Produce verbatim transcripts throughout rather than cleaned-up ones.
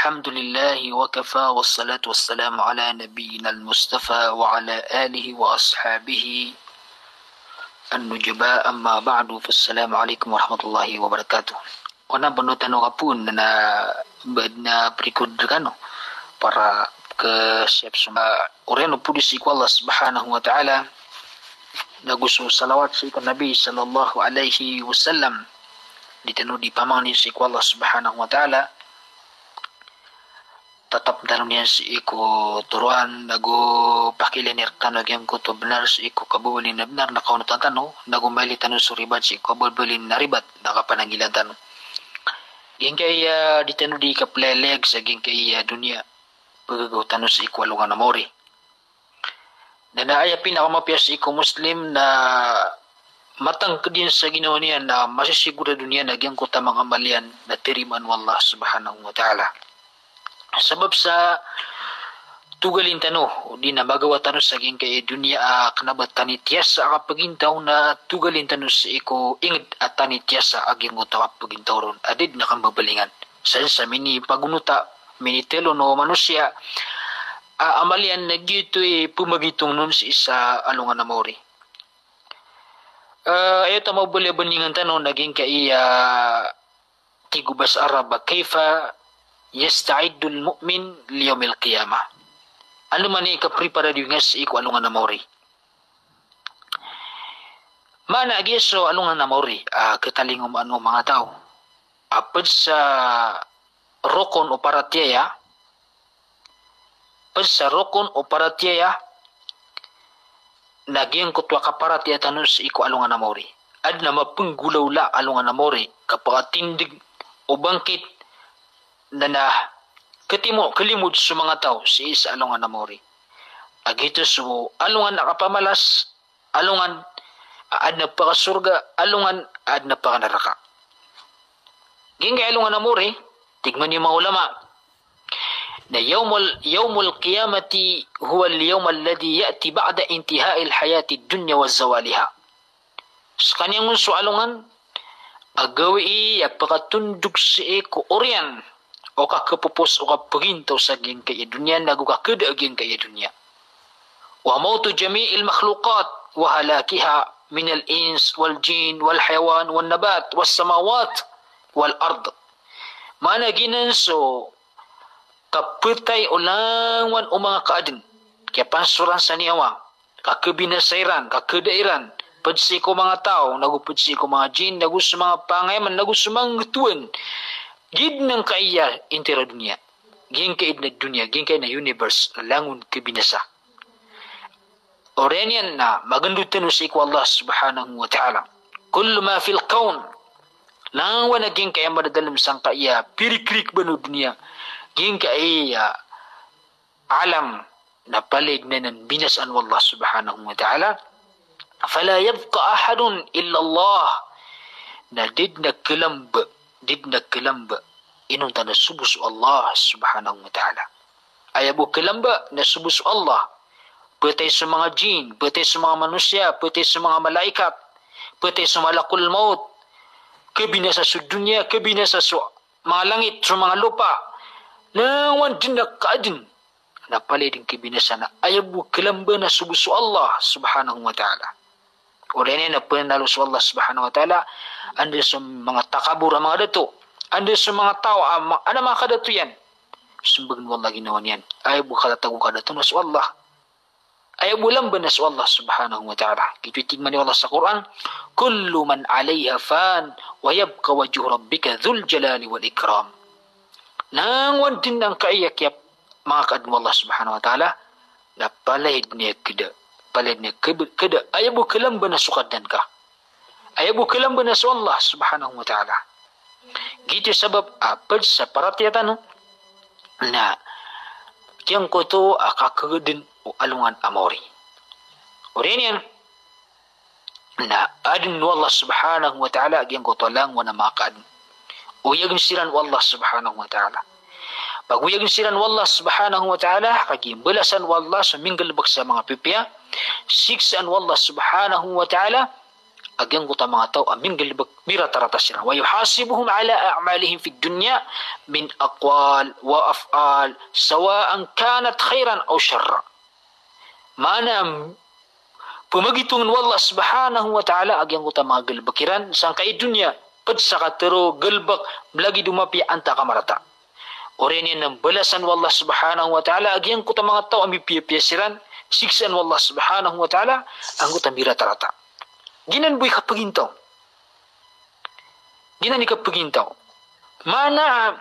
Alhamdulillahi wa kafa, wassalatu wassalamu ala nabiyyina al-mustafa wa ala alihi wa ashabihi an-nujaba, amma ba'du, fassalamu alaikum warahmatullahi wabarakatuh. Ona bano tano kapun na bad na prikod rekano para ke siap suma orian o pudi sii ko Allah Subhanahu wa Ta'ala, nago so salawat sii ko Nabi sallallahu alaihi wasallam. Di tano di pamangni sii ko Allah Subhanahu wa Ta'ala, tatap tano niyan sii ko toroan, nago pakiilay niyan rekano giyangkoto a benar sii ko kababalin a benar, na kaonotan tano, nago mailay tano so ribat sii ko kababalin a ribat, na kapananggilaan tano. Giyangkaya di tano di kaplelek sa giyangkaya doniya, pegagaw tano sii ko alongan a maori. Na, na aya pinakamapiya sii ko Muslim na matangked iyan sa ginawa niyan na masisigurado niyan a giyangkoto a manga amal iyan na tarimaan o Allah Subhanahu wa Ta'ala. Sabap sa togalin tano, o di na magawa tano sa giyangkaya doniya a kena ba tanitiyasa a kapagintaw, na togalin tano sii ko inged a tanitiyasa a giyangkoto a kapagintaw ron a da den a kambabalingan. Sa, sa minipagonota, minitelon o manosiya a amal iyan na giyoto i pemagitong on sii sa alongan a maori. Eh, aya oto a mabaloy a bandingan tano na giyangkaya tig o basa Arab a, "Kaifa yasta'iddul mu'min li yawmil qiyamah?" Andamanaya i kapreparado iyan sii ko alongan a maori. Maana a giya so alongan a maori a ketalingomaan o manga taw a ped sa rokon o paratiyaya, ped sa rokon o paratiyaya, na giyangkoto a kaparatiyaya tano sii ko alongan a maori. Aden a mapenggolawla alongan a maori, kapakatindeg o bangkit, na, na ketimo, kelimod so manga taw sii sa alongan a maori. A giyoto so alongan a kapamalas, alongan a aden a pekasorga, alongan a aden a pekanaraka. Giyangkaya alongan a maori, tig man iyan o manga ulama, na yawmul, yawmul qiyamati huwal yawmul ladhi ya'ti ba'da intiha'il hayatid dunya wa zawaliha. Sekaniyan on so alongan a gawii a pekatondog sii ko oriyan o kakepepos o kapagintaw sa giyangkaya doniya, nago kakeda a giyangkaya doniya. Wa mawtu jami'il makhluqat wa halakiha minal ins wal jin wal hayawan wan nabat was samawat wal ard. Maana giyanan so kapetay o langowan o manga kaaden, kiyapansoran sa niyawa, kakebinasa iran, kakeda iran, ped sii ko manga taw, nago ped sii ko manga jin, nago so manga pangayaman, nago so manga ngetowan. Giyangkaya intiro a doniya, giyangkaya doniya, giyangkaya universe, langon kebinasa. Oriyan iyan na magendo tano sii ko Allah Subhanahu wa Ta'ala. Kullu ma fil kawn. Langowan a giyangkaya madadalem sangkaya pirikrik bano doniya, giyangkaya alam, na palaya den anan binasaan o Allah Subhanahu wa Ta'ala. Fala yabqa ahadun illa Allah. Na da den a kelamba, da den a kelamba inonta na so bo so Allah Subhanahu wa Ta'ala. Aya bo kelamba na so bo so Allah. Petay so manga jin, petay so manga manosiya, petay so manga malaikat, petay so malakul maut. Kebinasa so doniya, kebinasa so manga langit, so manga lopa. Langowan den a kaaden na palaya den kebinasa na aya bo kelamba na so bo so Allah Subhanahu wa Ta'ala. Oriyan iyan na penalo so Allah Subhanahu wa Ta'ala, anda so manga takabor a manga dato, anda so manga taw a ma-, aden a manga kadato iyan. Sembag o Allah ginawa niyan. Aya bo katatago o kadato na so Allah. Aya bo lamba na so Allah Subhanahu wa Ta'ala. Giyoto i tig man o Allah sa Qur'an, "Kullu man 'alayha fan, wa yabqa wajhu rabbika dhul jalali wal ikram." Langowan den angkaya kiya manga kaaden o Allah Subhanahu wa Ta'ala, na palaya den a keda, palaya den a kebe-, keda, aya bo kelamba na so Kadnan ka. Aya bo kelamba na so Allah Subhanahu wa Ta'ala. Giyoto i sabap a ped sa paratiyaya tano na giyangkoto a kakeden o alongan a maori. Oriyan iyan na aden o Allah Subhanahu wa Ta'ala giyangkoto a langowan a manga kaaden. Oyagen siran o Allah Subhanahu wa Ta'ala. Pagoyagen siran o Allah Subhanahu wa Ta'ala, kagiya mbalasan o Allah so minggalebek sa manga pipiya, siksaan o Allah Subhanahu wa Ta'ala, a giyangkoto a manga taw a minggalbk, miratarata siran. Wa yuhasibuhum ala a'malihim fid dunya min aqwal wa af'al, sawa'an kanat khairan aw sharra. Maana, pmagitongn o Allah subhanahu wa ta'ala a giyangkoto a manga galbk iran sangkai a doniya, pd sa katharo, galbk, mlagid o mapiya antaa ka marata. Oriyan iyan na mbalasan o Allah subhanahu wa ta'ala a giyangkoto a manga taw a mipiyapiya siran, siksaan o Allah subhanahu wa ta'ala angkoto a miratarata. Giyanan bo i kapagintaw. Giyanan i kapagintaw. Maana,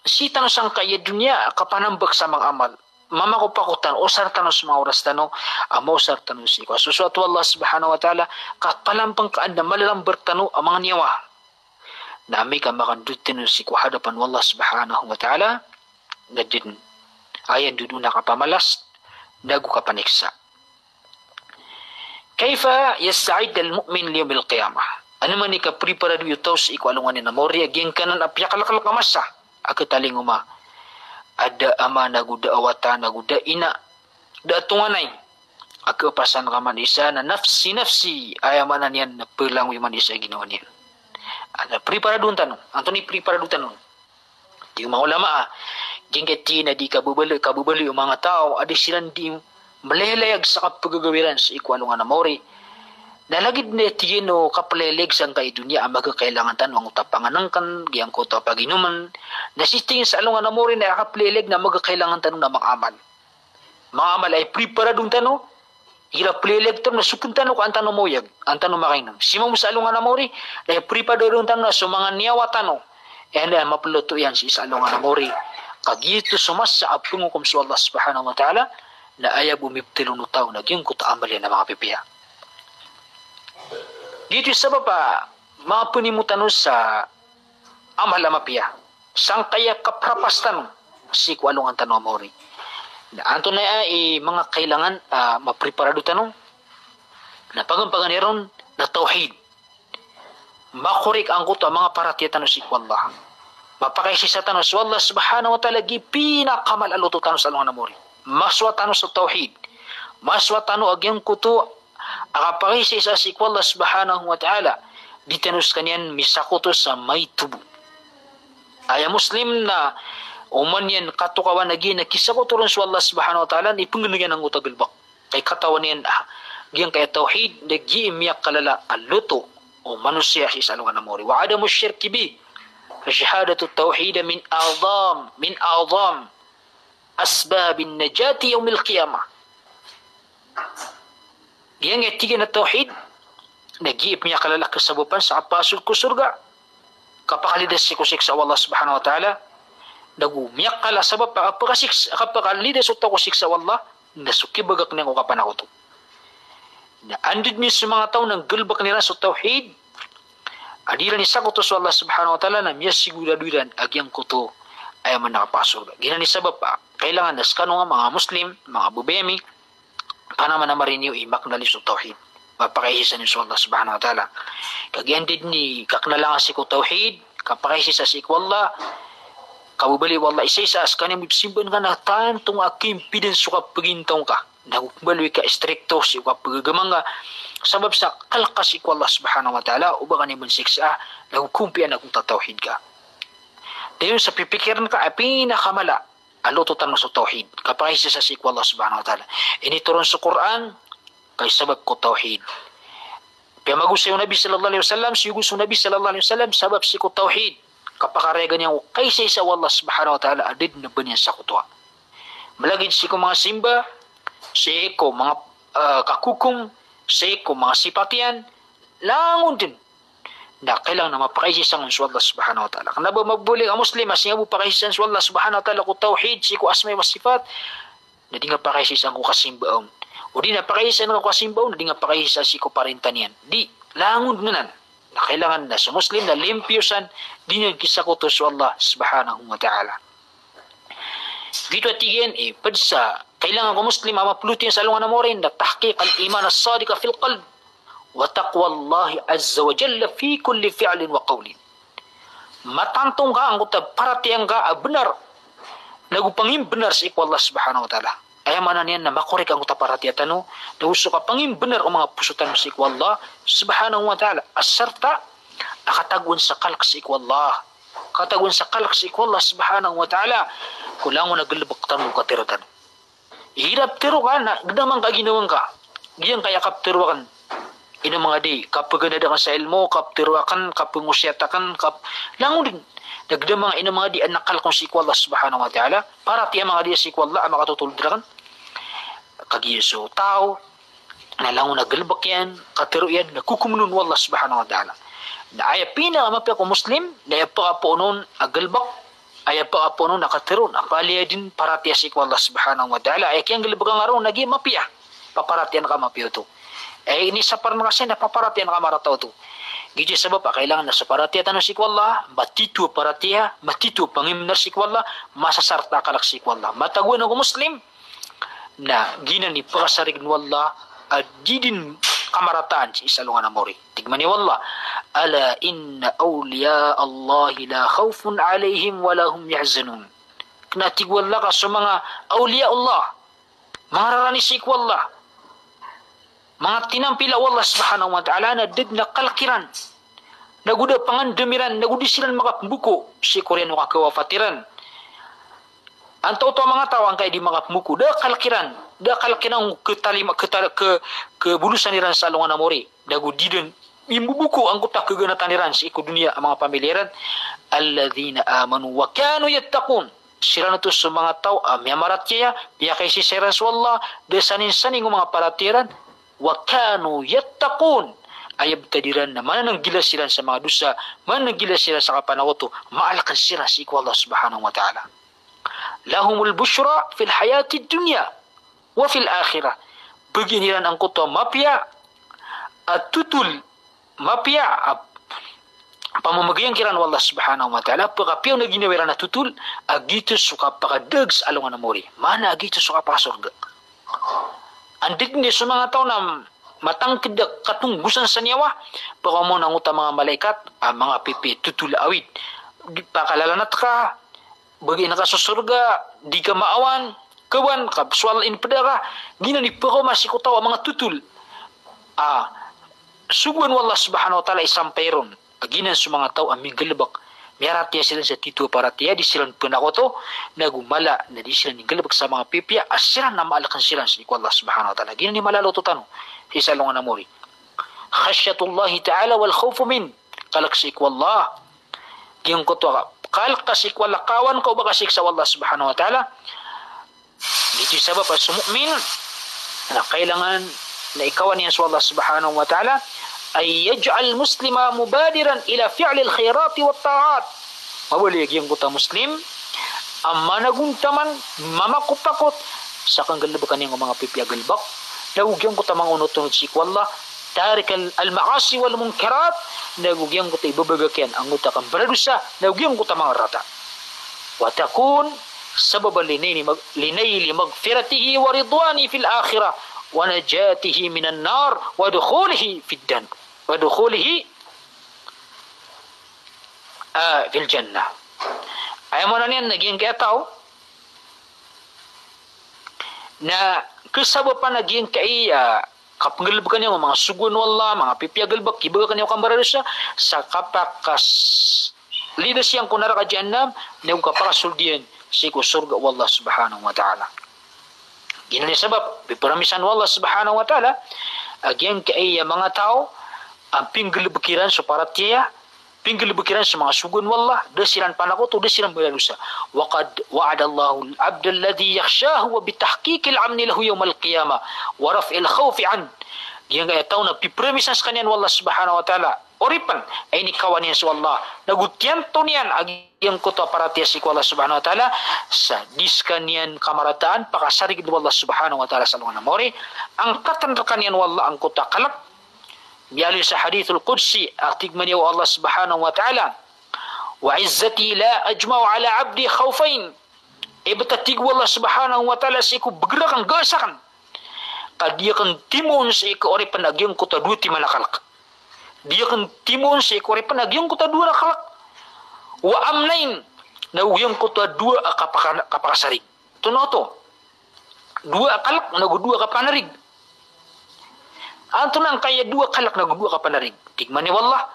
sii tano sangkai a doniya kapanambk sa manga amal. Mamakopakotan, osar tano so manga oras tano a maosar tano sii ko kasosoat o Allah subhanahu wa ta'ala, kapalampangkaan na malalambar tano a manga niyawa. Na amay ka makandod tano sii ko hadapan o Allah subhanahu wa ta'ala, na dn aya ndodon a kapamalas, nago kapaniksa. Kaifa yasta'iddu al-mu'min li yawmil qiyamah? Anda man i kapriparado o taw sii ko alongan iyan a maori a giyangkanan a piyakalklk a masa a katalingoma a da ama nago da wata nago da ina, da tonganay, a kapasan ka man isa na nafsi, nafsi, aya maana niyan na phalangoy man isa a ginawa niyan. Anda priparado tano, antonaa i priparado tano? Tig o manga ulama, giyangkai tig iyan a di kababaloy, kababaloy o manga taw a di siran di mlayalayag sa kapagagaw iran sii ko alongan a maori. Na lagid na tig iyan o kaplayalayag sangkai a doniya a magakailangan tano angkoto a pangnngkn, giyangkoto a paginomn. Na sii tig iyan sa alongan a maori na kaplayalayag na magakailangan tano na manga amal. Manga amal a ipriparado tano, igira playalayag tano na sokn tano ka an tano maoyag, an tano makainom. Sii mambo sa alongan a maori, na ipriparado tano na so manga niyawa tano, aya na maploto iyan sii sa alongan a maori. Ka giyoto so masa a pngokom so Allah subhanahu wa ta'ala, na aya bo mibtalo o taw na giyangkoto a amal iyan a manga pipiya. Giyoto i sabap a manga pnimo tano sa amal a mapiya sangkai a kaprapas tano sii ko alongan tano a maori. Na antonaa i manga kailangan a mapriparado tano? Na paganay-paganay ron na tawhid. Makorik angkoto a manga paratiyaya tano sii ko Allah. Mapakaisisa tano so Allah subhanahu wa ta'ala, giya pinakamala a loto tano sa alongan a maori. Masowa tano so tawhid. Masowa tano a giyangkoto a kapakaisisa sii ko Allah subhanahu wa ta'ala, di tano skaniyan misakoto sa maito bo. Aya Muslim na oman iyan katokawan a giya na kisakoto ron so Allah subhanahu wa ta'ala, na ipnggnk iyan angkoto a galbk. Kay katawan iyan a giyangkai a tawhid na giya i miyakalala a loto o manosiya sii sa alongan a maori. Wa adamu shirki bi, fa shahadatu tawhid min a'zam, min a'zam asbabin najati yawmil qiyamah. Giyangkai tig iyan a tawhid na giya i miyakalala a kasabapan sa kapasok ko sorga, kapakalidas sii ko siksa o Allah subhanahu wa ta'ala. Nago miyakala a sabap a kapakasiksa, kapakalidas o taw ko siksa o Allah na so kibagak niyan ko kapanakoto. Na anda dn i so manga taw na nggalbkn iran so tawhid a di iran isakoto so Allah subhanahu wa ta'ala, na miyasigurado iran a giyangkoto aya man a kapasorga. Giyanan i sabap a kailangan a skano nga manga Muslim, manga babay ami, panamanamari niyo i makna niyo so tawhid. Mapakaisisa niyo so Allah subhanahu wa ta'ala. Kagiya anda dn i kaknala nga sii ko tawhid, kapakaisisa sii ko Allah, kababaloy o Allah isa-isa, a skaniyan bo simba ngka na tanto nga kimpidn so kapagintaw ngka. Nago kmbaloy ka istrikto sii ko kapagagama ngka. Sabap sa kalk ka sii ko Allah subhanahu wa ta'ala, o ba ka niyan bo siksaa, nago kompiya angkoto a tawhid ka. Dayon sa pipikirn ka a pinakamala a loto tano so tawhid. Kapakaisisa sii ko Allah subhanahu wa ta'ala. Initoron so Qur'an, kay sabap ko tawhid. Piyamagosay o Nabi sallallahu alaihi wasallam, siyogo so Nabi sallallahu alaihi wasallam, sabap sii ko tawhid. Kapakarayag iyan ko kaisaisa o Allah subhanahu wa ta'ala a da dn a ba niyan sakotoa. Malagid sii ko manga simba, sii ko manga, ah, kakokom, sii ko manga sipat iyan, langon dn. Na kailangan na mapakaisaisa ngka so Allah subhanahu wa ta'ala. Kna ba mabolog a Muslim a sii nga bo pakaisaisan so Allah subhanahu wa ta'ala ko tawhid, sii ko asma wa sifat, na di nga pakaisaisan ko kasimba on. O di na pakaisaisan ko kasimba on, na di nga pakaisaisan sii ko parinta niyan. Di, langon dn anan. Na kailangan na so Muslim na limpiyo san, di niyan kisakoto so Allah subhanahu wa ta'ala. Giyoto a tig iyan, eh, pd sa kailangan ko Muslim a maploto iyan sa alongan a maori na tahqiq al-iman as-sadiq fil qalb, wa taqwa Allahi azza wa jalla fi kulli fi'lin wa qawlin. Matanto ngka angkoto a paratiyaya ngka a bnar, nago pangimbnar sii ko Allah subhanahu wa ta'ala. Aya maana niyan na makorek angkoto a paratiyaya tano, na go so kapangimbenar o manga poso tano sii ko Allah subhanahu wa ta'ala. A sarta a katagoan sa kalk sii ko Allah. Katagoan sa kalk sii ko Allah subhanahu wa ta'ala ko langon a galebek tano, katero tano. Igira petero ka na gedamang ka ginawa ngka. Giyangkaya kapetero aken, ino manga di, kapeganad aken sa ilmo, kapetero aken, kapengosiyat aken, kap-, langon den. Na gedamang ino manga di a nakalk on sii ko Allah subhanahu wa ta'ala, paratiyaya manga di sii ko Allah a makatotol den reken. Kagiya so taw na langon a galebek iyan, katero iyan, na kokomen on o Allah subhanahu wa ta'ala. Na aya pinakamapiya ko Muslim na aya pakapoon on a galebek, aya pakapoon on a katero, na palaya den paratiyaya sii ko Allah subhanahu wa ta'ala. Aya kiyanggalebeka ngka ron na giya mapiya, paparatiyayaan ka a mapiya oto. Aya inisapar ngka siya na paparatiyayaan ka a marata oto. Giyoto i sabap a kailangan na so paratiyaya tano sii ko Allah matito a paratiyaya, matito a pangimbenar sii ko Allah, masasarta a kalk sii ko Allah. Matago anan ko Muslim na giyanan i pakasarig o Allah a di den kamarataan sii sa alongan a mori. Tig man o Allah, "Ala inna awliya Allahi la khawfun alayhim wa la hum yahzanun." Kena, tig o Allah, ka so manga awliya Allah, manga rarani sii ko Allah, manga tinampila o Allah subhanahu wa ta'ala, na da den a kalk iran, na go da a pangandam iran, na go di siran makapemboko sii ko oriyan o kakawafat iran. Antaa oto a manga taw angkai di makapemboko? Da a kalk iran, da a kalk iran ko ketalima, ketal-, ke-, kebolosan iran sa alongan a mori, na go di den mimboboko angkoto a keganatan iran sii ko doniya a manga pamilya iran. Alladhina amanu wa kanu yattaqun. Siran oto so manga taw a miyamaratiyaya, piyakaisisa iran so Allah, da saninsaning o manga paratiyaya iran, wa kanu yattaqun. Aya btad iran na manananggila siran sa manga dosa, manananggila siran sa kapanakoto, maalken siran sii ko Allah subhanahu wa ta'ala. Lahumul bushra fil hayatid dunya wa fil akhirah. Pegin iran angkoto a mapiya a totol, mapiya a pamamagayan kiran o Allah subhanahu wa ta'ala, pekapiya on a ginawa iran a totol, a giyoto so kapakadaag sa alongan a mori. Maana a giyoto so kapakasorga. Anda den i so manga taw na matangked a katonggosan sa niyawa, pekaoma on angkoto a manga malaikat a manga pipiya a totol a awid. Di, pakalalanat ka, bagi ngka so sorga, di ka maawan, kawan, ka so Allah inipeda ka, giyanan i pekaoma sii ko taw a manga totol a sogoan o Allah subhanahu wa ta'ala i sampay ron. A giyanan so manga taw a minggalebek, miyaratiyaya siran sa tito a paratiyaya, di siran penakoto, na go mala na di siran inggalebek sa manga pipiya a siran na maalken siran sii ko Allah subhanahu wa ta'ala. Giyanan i mala a loto tano sii sa alongan a mori. Khashyatullahi ta'ala wal khawfu min. Kalk sii ko Allah. Giyangkoto a kalk ka sii ko Allah, kawan ka o ba kasiksa o Allah subhanahu wa ta'ala. Giyoto i sabap a so mu'min na kailangan na ikawan iyan so Allah subhanahu wa ta'ala, ay yaj'al muslima mubadiran ila fi'lil khairati wat ta'at. Mabaloy a giyangkoto a Muslim a managontaman, mamakopakot sa kanggalebekan iyan ko manga pipiya a galebek, na go giyangkoto a manga onotonot sii ko Allah, tarikal, al ma'asi wal munkarat, na go giyangkoto a ibabagak iyan angkoto a kambaradosa, na go giyangkoto a manga rarata. Wa takun sababan linaili mag-, linaili maghfiratihi wa ridwanihi fil akhirah, wa najatihi minan nar, wa dukhulihi fid jan-, wa dukhulihi, ah, fil jannah. Aya maana niyan na giyangkaya taw na kesabapan a giyangkaya, ah, kapenggalebekan iyan ko manga sogoan o Allah, manga pipiya a galebek, kibagakan iyan ko kambaradosa, sa kapakas-, lidas iyan ko naraka Jahannam, na go kapakasold iyan sii ko sorga o Allah subhanahu wa ta'ala. Giyanan i sabap, piparamisan o Allah subhanahu wa ta'ala a giyangkaya manga taw a pinggalebek iran so paratiyaya, pinggalebek iran so manga sogoan o Allah, da siran panakoto, da siran baladosa. Wa qad wa'adallahu al-'abda alladhi yakhshahu wa bitahqiqil amni lahu yawmal qiyamah wa raf'il khawfi 'anhu. Giyangkaya taw na piparamisan sekaniyan o Allah subhanahu wa ta'ala oripen a inikawan iyan so Allah, na go tiyanto niyan a giyangkoto a paratiyaya sii ko Allah subhanahu wa ta'ala, sa di sekaniyan kamarataan, pakasarig o Allah subhanahu wa ta'ala sa alongan a mori, angkaten rekaniyan o Allah angkoto a kalek. Miyaaloy sa hadithul qudsi a tig man iyan o Allah subhanahu wa ta'ala, "Wa izzati la ajma'u ala abdi khawfayn." Ibt a tig o Allah subhanahu wa ta'ala sii ko beger aken, gaas aken, ka di aken timoon sii ko oripen a giyangkoto a dowa timan a kalek. Di aken timoon sii ko oripen a giyangkoto a dowa a kalek. Wa amnayn, na go giyangkoto a dowa a kapaka-, kapakasarig. Oto na oto. dowa a kalk nago dowa a kapanarig. Antonaa angkaya dowa a kalk nago dowa a kapanarig? Tig mambo o Allah,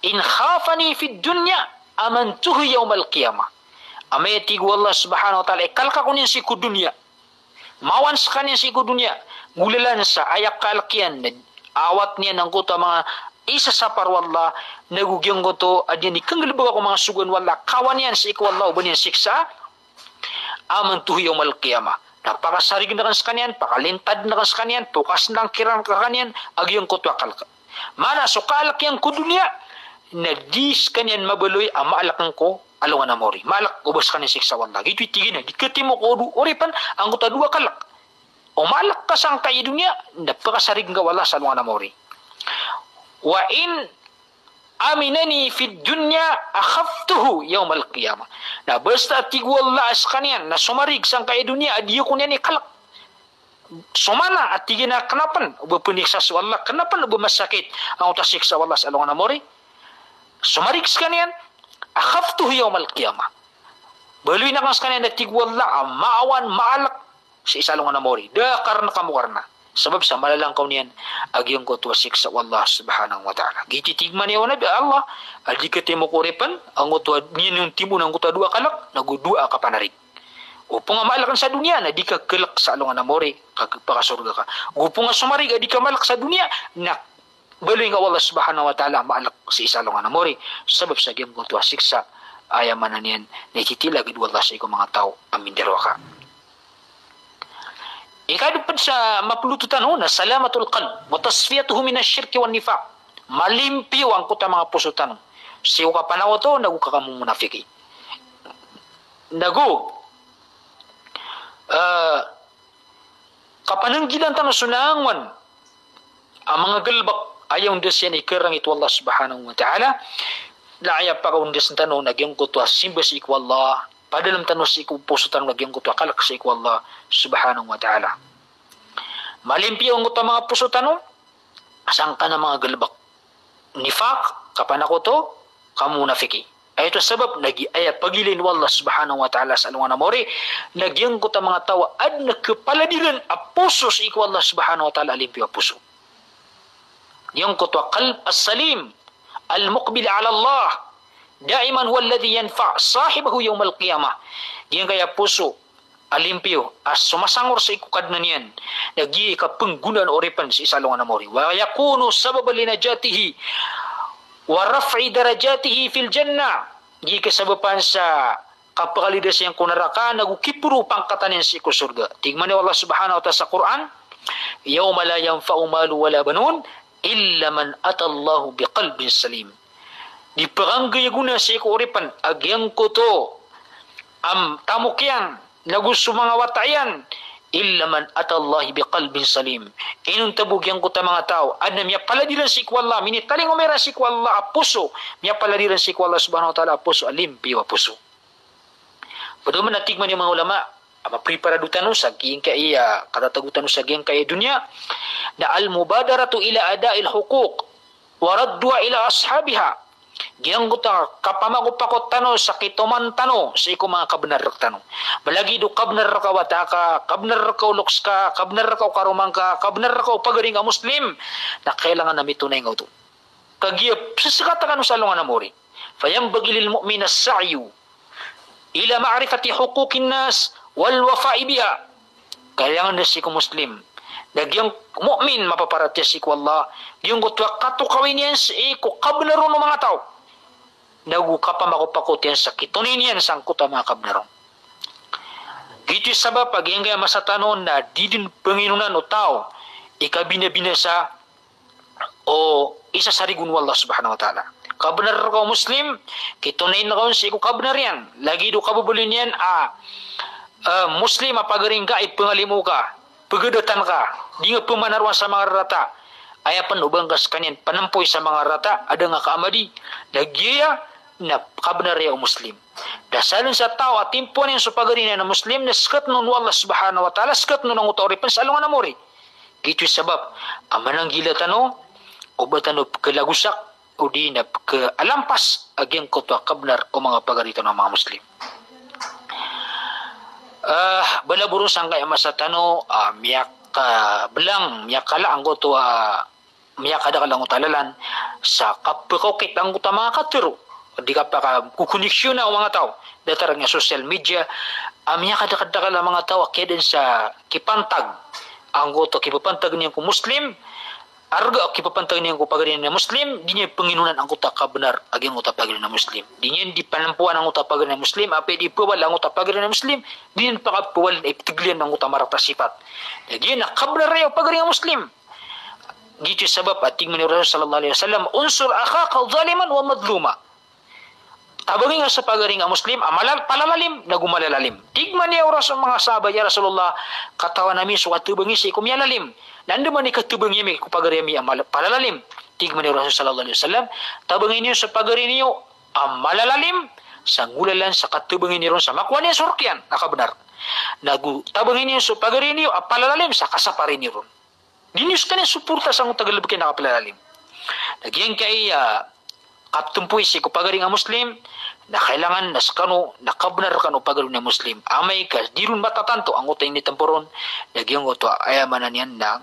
"In khafani fid dunya amantuhu yawmal qiyamah." Amay, tig o Allah subhanahu wa ta'ala, ikalk ako niyan sii ko doniya, mawan skaniyan sii ko doniya, golalan sa aya kalk iyan na awat niyan angkoto a manga isasapar o Allah, nago giyangkoto a di niyan di kanggalbka ko manga sogoan o Allah, kawan iyan sii ko Allah o ba niyan siksaa, amantuhu yawmal qiyamah. Na pakasarign akn skaniyan, pakalintadn akn skaniyan, pokasn akn kiran skaniyan a giyangkoto a kalk. Maana so kalk iyan ko doniya na di skaniyan mabaloy a maalk ko alongan a mori. Maalk o ba skaniyan siksaa o Allah. Giyoto i tig iyan a di katimok o do-, oripen angkoto a dowa a kalk. O maalk ka sangkai a doniya na pakasarign ka o Allah sa alongan a mori. Wa in aminani fid dunya akhaftuhu yawmal qiyamah. Na basta, tig o Allah, a skaniyan na somarig sangkai a doniya a di ako niyan ikalk. Somana a tig iyan a kna pn o ba pniksa so Allah, kna pn o ba masakit angkoto a siksa o Allah sa alongan a mori. Somarig skaniyan, akhaftuhu yawmal qiyamah. Baloyn akn skaniyan a, tig o Allah, a mawan, maalk sii sa alongan a mori. Da a karna ka mo karna. Sabap sa malalangkaw niyan a giyangkoto a siksa o Allah subhanahu wa ta'ala. Giyoto i tig mambo o Nabi Allah, a di katimok o oripen angkoto a niyan on timoon angkoto a dowa a kalk nago dowa a kapanarig. Opama ka maalk sa doniya na di ka kalk sa alongan a mori, ka, pakasorga ka. Opama ka somarig a di ka maalk sa doniya na baloyn ka o Allah subhanahu wa ta'ala a maalk sii sa alongan a mori. Sabap sa giyangkoto a siksa, aya maana niyan na ititilagid o Allah sii ko manga taw a mindarowaka. Ika dowa pd sa maploto tano na salamatul qalb wa tasfiyatuhu minash shirki wan nifaq. Malimpiyo angkoto a manga poso tano sii ko kapanakoto nago kakamomonafiki. Nago, eh, kapananggilaan tano so langowan a manga galbk, aya ondas iyan i karangit o Allah subhanahu wa ta'ala, na aya pakaondas tano na giyangkoto a simba sii ko Allah, padalm tano sii ko poso tano na giyangkoto a kalk sii ko Allah subhanahu wa ta'ala. Malimpiyo angkoto a manga poso tano sangkanan a manga galbk. Nifaq, kapanakoto, kamonafiki. Aya oto sabap na giya aya pagilayn o Allah subhanahu wa ta'ala sa alongan a mori, na giyangkoto a manga taw a adn a kapaladiran a poso sii ko Allah subhanahu wa ta'ala a limpiyo a poso. Giyangkoto a qalb as-salim, al-muqbil ala Allah, daiman huwa alladhi yanfa' sahibahu yawmal qiyamah. Giyangkaya poso a limpiyo a somasangor sii ko Kadnan iyan, na giya i kapnggonaan o oripen sii sa alongan a mori. Wa yakunu sababan li najatihi wa raf'i darajatihi fil jannah. Giya i kasabapan sa kapakalidas iyan ko naraka, nago kiporo o pangkatan iyan sii ko sorga. Tig mambo o Allah subhanahu wa ta'ala sa Qur'an, "Yawma la yanfa'u malun wala banun illa man atallaha biqalbin salim." Di pkhanggay a gona sii ko oripen a giyangkoto a tamok iyan nago so manga wata iyan, illa man atallaha biqalbin salim. Inonta bo giyangkoto a manga taw a adn a miyapaladiran sii ko Allah, minitalingoma iran sii ko Allah a poso, miyapaladiran sii ko Allah subhanahu wa ta'ala a poso a limpiyo a poso. Pd oman a tig mambo o manga ulama a mapriparado tano sa giyangkaya, katatago tano sa giyangkaya doniya, na al-mubadaratu ila ada'il huquq wa radduha ila ashabiha. Giyangkoto a kapamagopakot tano sa kitoman tano sii ko manga kabnar rktano. Malagid o kabnar rka o wata ka, kabnar rka o loks ka, kabnar rka o karoma ngka, kabnar rka o pagari ngka a Muslim, na kailangan a mitonay ngka oto. Kagiya pzkata kano sa alongan a mori. Fayanbaghi lil mu'min as-sa'yu ila ma'rifati huquqin nas wal wafa'i biha. Kailangan na sii ko Muslim, na giyang mu'min mapaparatiyaya sii ko Allah, giyangkoto a katokawi niyan sii ko kabnar o manga taw, nago kapamagopakot iyan sa kitonay niyan sangkoto a manga kabnar on. Giyoto i sabap a giyangkaya masa tano na di dn panginonan o taw i kabinabinasa o isa sa rigon o Allah subhanahu wa ta'ala. Kabnar ka o Muslim, kitonay ngka on sii ko kabnar iyan. Lagid o kababaloy niyan a, eh, Muslim a pagari ngka, ipngalimo ka, pgadatan ka, di ngka pmanaroan sa manga rarata. Aya pn o ba ngka skaniyan pnmpoy sa manga rarata a da ngka kaamadi, na giya na kabnar iyan o Muslim. Da sa dn sa taw a timpoan iyan so pagari niyan a Muslim, na skatn on o Allah subhanahu wa ta'ala, skatn on angkoto a oripn sa alongan a mori. Giyoto i sabap a mananggila tano o ba tano pkalagosak odi na pkalampas a giyangkoto a kabnar o manga pagari tano a manga Muslim. Ah, bala bo ron sangkaya masa tano, ah, miyakabelang, miyakala angkoto a, miyakadakl angkoto a lalan sa kapekaokit angkoto a manga katero. Di kapakakokoneksiyona o manga taw. Datar a social media, ah, miyakadakadakl a manga taw a kiyaden sa kipantag. Angkoto a kipapantag niyan ko Muslim, arga a kipapantag niyan ko pagari niyan a Muslim, di niyan penginonan angkoto a kabenar a giyangkoto a pagari niyan a Muslim. Di niyan di panempoan angkoto a pagari niyan a Muslim, apiya di pawal angkoto a pagari niyan a Muslim, di niyan pakapawal, iptegel iyan angkoto a marata a sipat. Na giya na kabenar iyan o pagari niyan a Muslim. Giyoto i sabap a tig man o Rasul sallallahu alaihi wasallam, "Unsur akhaka zaliman wa madluma." Tabangi nga so pagari nga a Muslim a malal-, palalalim, nago malalalim. Tig man iyan o Rasul, manga sahabat, "Ya Rasulullah, katawan ami so katabangi sii ko miyalalim. Na anda man i katabangi ami ko pagari ami a mal-, palalalim?" Tig man iyan o Rasul sallallahu alaihi wasallam, "Tabangi niyo so pagari niyo a malalalim, sa ngolalan sa katabangi niyo ron sa makowa niyan so rk iyan a kabenar. Nago tabangi niyo so pagari niyo a palalalim sa kasapari niyo ron." Di niyo skaniyan soporta sangkoto a galebek iyan a kapalalalim. Na giyangkai a kaptempoy sii ko pagari nga a Muslim, na kailangan na skano na kabenar kano o pagari nga a Muslim. Amay ka di ron matatanto angkoto a initempo ron, na giyangkoto a aya maana niyan na,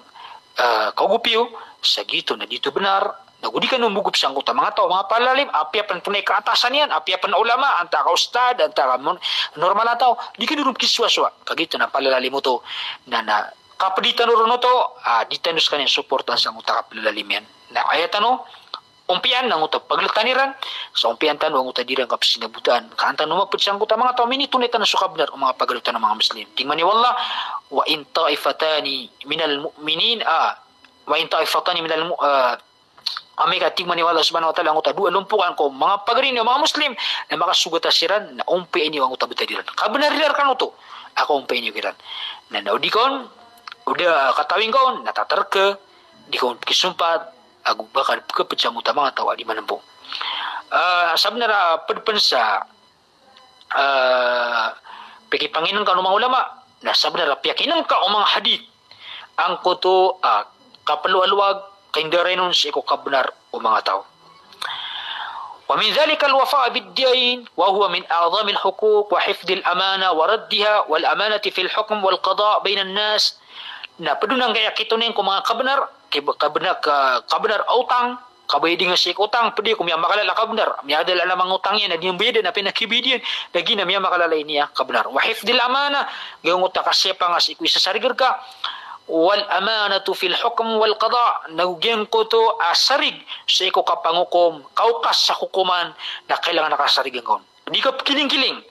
ah, kaogop iyo, sa giyoto na di oto benar, nago di kano mogop sangkoto a manga taw a manga palalalim, apiya pen tonay ka atasan iyan, apiya pen ulama, antaa ka ustad, antaa ka mon-, normal a taw, di kano ron kisowasowa, ka giyoto na palalalim oto, na, na kapedi tano ron oto, ah, di tano skaniyan soportaan sangkoto a kapalalalim iyan. Na aya tano ompiyaan angkoto a pagltan iran, sa ompiyaan tano angkoto a di iran kapsinabotaan. Ka an tano maped sangkoto a manga taw a minitonay tano so kabenar o manga pagari tano a manga Muslim. Tig man i Allah, "Wa in ta'ifatani minal mu'minin," ah, "Wa in ta'ifatani minal mu-," ah, amay ka tig man i Allah subhanahu wa ta'ala, angkoto a dowa lompokan ko manga pagari niyo a manga Muslim, na makasogata siran, na ompiyai niyo angkoto a betad iran. Kabenar iran rkano oto, a kaompiyai niyo kiran. Na, na o di kon, o da katawi ngka on, na tatarka, di kon kisompat, ago ba ka pekaped sangkoto a manga taw a di manempo. Ah, sabenar a ped pen sa, ah, pekipanginengka o manga ulama, na sabenar a piyakinengka o manga hadith angkoto a kapelowalowag, kaindarainon sii ko kabenar o manga taw. Wa min dhalikal wafa' bid dayn, wa huwa min a'zamil huquq, wa hifdhil amanah, wa raddiha, wal amanati fil hukm wal qada' bainan nas. Na ped on angkaya kitonayan ko manga kabenar, ki-, kabenar, ka-, kabenar a otang, kabayadi nga sii ko otang, ped iyo ko miyamakalala a kabenar, miyadal a manga otang iyan a di niyan bayadi, na pinakibayadi iyan, lagid na miyamakalala ini a kabenar. Wa hifdhil amanah, giyangkoto a kasiyapa nga sii ko isasarig rka, wal amanatu fil hukm wal qada', na giyangkoto a sarig sii ko kapangokom, kaokas sa kokoman, na kailangan a kasarigan ka on. Di ka pekilingkiling.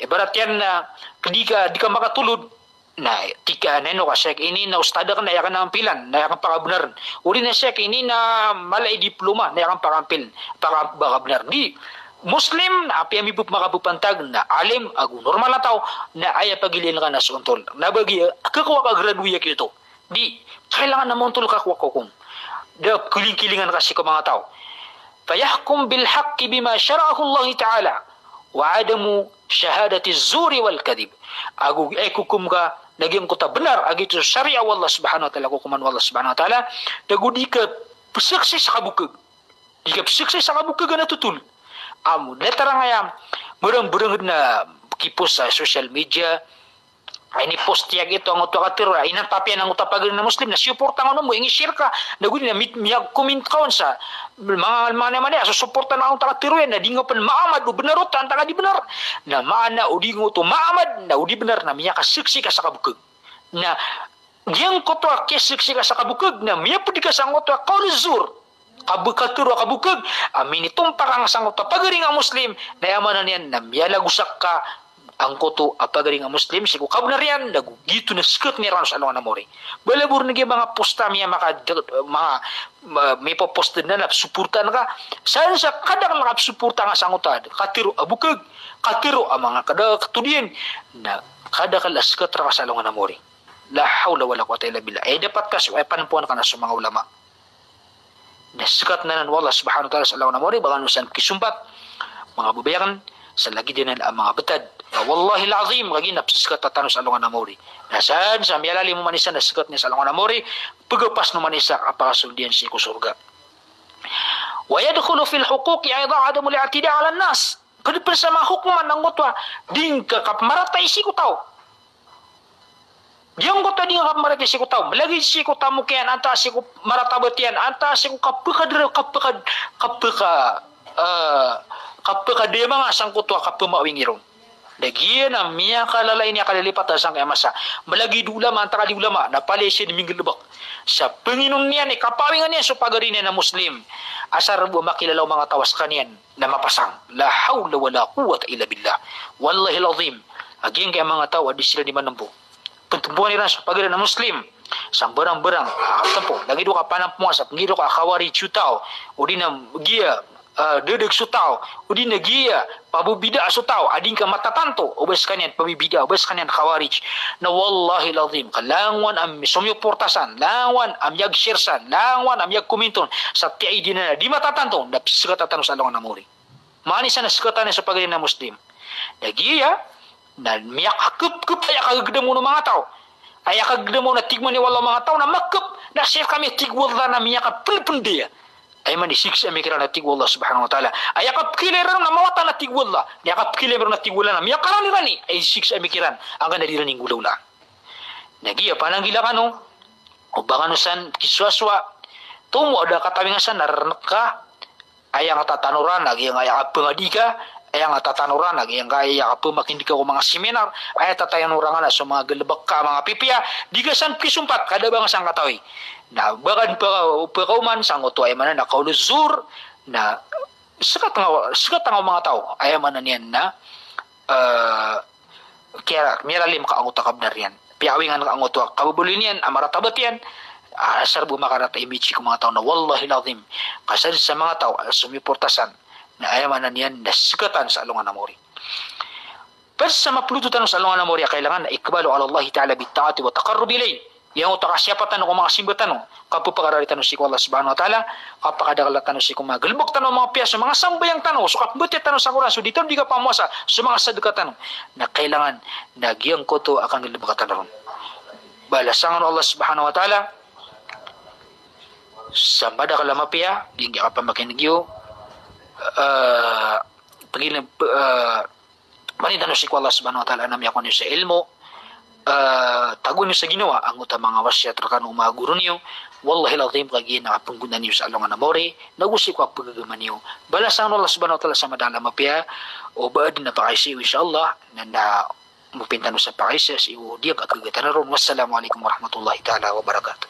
Ibarat iyan na, di ka, di ka makatolod, na tig ka, "Na ino ka, Sheikh, ini na ustad aken, na aya aken ampilan, na aya aken pakabenar. Odi na, Sheikh, ini na mala i diploma, na aya aken pakampil, paka-, pakabenar." Di, Muslim, na apiya mipep-, makapepantag, na alim, ago normal a taw, na aya pagilian ka na so ontol. Na bagi, khakowa ka graduate ka giyoto. Di, kailangan na maontol ka ko kokom. Da kilingkilingan ka sii ko manga taw. Fayahkum bil haqqi bima shara'ahu Allahu ta'ala, wa adamu shahadati zuri wal kadhib. Ago, eh, kokom ka, na giyangkoto a benar, a giyoto so shariah o Allah subhanahu wa ta'ala, kokoman o Allah subhanahu wa ta'ala, na go di ka pesaksi sa kabokeg. Di ka pesaksi sa kabokeg a totol. Amo, datar angkaya, bereng-bereng na kipost sa social media, ini post iyan giyoto angkoto a katero, inantapiyan angkoto a pagari nga a Muslim, na siyoporta nga on, amo, ingi-share ka, na go di na mit-, miya-comment ka on sa, manga, manga, manga, so soporta angkoto a katero iyan, na di nga pen maamad o benar oto, antaa ka di benar. Na maana o di nga oto maamad, na o di benar, na miyakasaksi ka sa kabokeg. Na giyangkoto a kiyasaksi ka sa kabokeg, na miyaped ka sangkoto a qawl zur. Kab-, katero a kabokeg, a minitompa ka nga sangkoto a pagari nga a Muslim, na aya maana niyan na miyalagosak ka angkoto a pagari nga a Muslim sii ko kabenar iyan, na go giyoto na seket iyan rkano sa alongan a mori. Bala bo ron giya manga posta miyamaka-, manga, ma-, mipopost na na pesoportaan ka. San sa kadakel a kapesoporta nga sangkoto a katero a bokeg, katero a manga kada katodiyan, na kadakel a seket rka sa alongan a mori. La hawla wala quwwata illa billah. Aya dapat ka so, aya panempoan ka na so manga ulama. Na seket anan o Allah subhanahu wa ta'ala sa alongan a mori, ba kano san kisompat, manga babay aken, sa lagid anan a manga betad. Na wallahil azim, lagid na peseseketa tano sa alongan a mori. Na san sa miyalalim o manosiya na seket iyan sa alongan a mori, pegapas o manosiya a pakasold iyan sii ko sorga. Wa yadkhulu fil huquqi aydan adamul i'tida' alan nas. Ped pen sa manga hokoman angkoto a di ngka kapemaratai sii ko taw. Giyangkoto a di nga kapmarati sii ko taw, malagid sii ko tamok iyan, antaa sii ko maratabat iyan, antaa sii ko kapakadra-, kapakad-, kapaka-, eh, kapakadamanga sangkoto a kapamaawing iron. Na giya na miyakalala ini a kalilipatan sangkaya masa. Malagid ulama, antaa ka di ulama, na palaya siran minggalebek sa panginon iyan, i kapawingan iyan so pagari niyan a Muslim. Asar bo a makilala o manga taw a sekaniyan na mapasang. La hawla wala quwwata illa billah. Wallahil azim. A giyangkaya manga taw a di siran di manembo. Pentempoan iran so pagari na Muslim. Sa mbarang-mbarang, ah, tempo. Lagid o kapanampongan sa penggiya ko a Khawarij so taw. O di na giya, ah, dedeg so taw. O di na giya, pabibida so taw. A di ngka matatanto. O ba sekaniyan pabibida, o ba sekaniyan Khawarij. Na wallahil azim, ka langowan a mi-, somiyoporta san, langowan a miyag-share san, langowan a miyag-comment on. Sa tiya i di na, di matatanto. Na pesekatan tano sa alongan a mori. Maana san na sekatan iyan so pagari na Muslim. Na giya, na miyakakepkep aya kagegedam o manga taw. Aya kagegedam o na tig man i wallah o manga taw na makep, na sii rkami tig o Allah na miyakapelpel dia. Aya man i siksa ami kiran a tig o Allah subhanahu wa ta'ala. Aya kapekilay ran na mawatan a tig o Allah. Aya kapekilay ran a tig o Allah na miyakarani-rani. Aya siksa ami kiran. Angkanan a di ran inggolawla. Na giya pananggila kano, o ba kano san kisowasowa, tomo a da katawingan san na rernek ka, aya nga tatanoran, a giyangkaya kapengadi ka, aya nga tatanoran, a giyangkaya kapemakineg ka ko manga seminar, aya tatanoran nga na so manga galebek ka, manga pipiya, di ka san kisompat, ka da ba nga san katawi. Na ba ka den peka-, pekaoman, sangkoto aya maana na qawlu zur, na sekat nga, sekat nga o manga taw, aya maana niyan na, eh, kiya, miyalalim ka angkoto a kabenar iyan. Piyawingan ka angkoto a kababaloy niyan, a maratabat iyan, ah, asar bo makarata image ko manga taw na wallahil azim. Ka sadn sa manga taw a somiyoporta san, na aya maana niyan na sekatan sa alongan a mori. Ped sa maploto tano sa alongan a mori a kailangan na iqbalu ala Allahi ta'ala bit ta'ati wa taqarrub ilayh. Giyangkoto a kasiyapa tano ko manga simba tano, kapepakarari tano sii ko Allah subhanahu wa ta'ala, kapakadakela tano sii ko manga galebek tano, manga piya, so manga sambayang tano, so kapembatiya tano sa Qur'an, so di tano di kapamoasa, so manga sadeka tano. Na kailangan na giyangkoto a kanggalebeka tano ron, balasan o Allah subhanahu wa ta'ala sa madakel a mapiya, giyangkaya kapamakineg iyo, eh, pegina, eh, Manin tano sii ko Allah subhanahu wa ta'ala na miyakowa niyo sa ilmo, eh, tagoan niyo sa ginawa angkoto a manga wasiyat rekano o manga goro niyo. Wallahil azim, kagiya na kapenggonaan iyo sa alongan a mori, nago sii ko kapegagama niyo. Balasan o Allah subhanahu wa ta'ala sa madakel a mapiya, o ba aden a pakaiza iyo, insha Allah, na, na mopin tano sa pakaiza sii ko di a kagagatan ron. Wassalamu alaikum warahmatullahi ta'ala wabarakatuh.